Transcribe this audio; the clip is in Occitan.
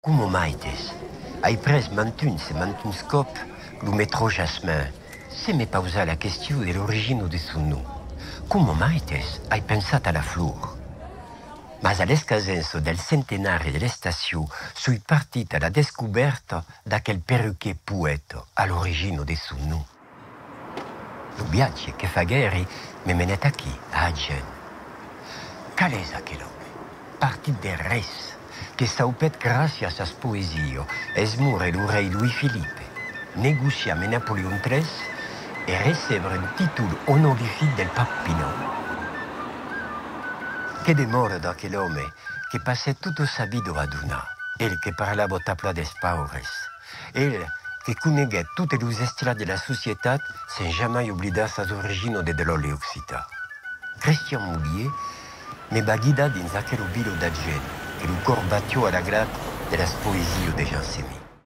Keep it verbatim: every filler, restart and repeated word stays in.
Coma maites, ai pres mantuns e mantuns còps lo metrò Jasmin, sens me pausar la question de l'origina de son nom. Coma maites, ai pensat a la flor. Mas a l'escasença del centenari de l'estacion, soi partit a la descobèrta d'aquel perruquièr poèta a l'origina de son nom. Lo viatge que faguèri me menèt aquí, a Agen. Qual es aquel òme, partit de res, que saupèt gràcias a sas poesias esmorre lo rei Louis-Philippe, negociar amb Napoleon tres e recebre un títol onorific del pap Pinòt? Que demòra d'aquel òme que passèt tota sa vida a donar, el que parlava tà plan dels paures, el que coneguèt totes los estilats de la societat sens jamai oblidar sas originas de, de l'òrli occitan? Christian Moulier me va guidar dins aquela vila d'Agen que lo còr batiá a l'agrat de las poesias de Jansemin.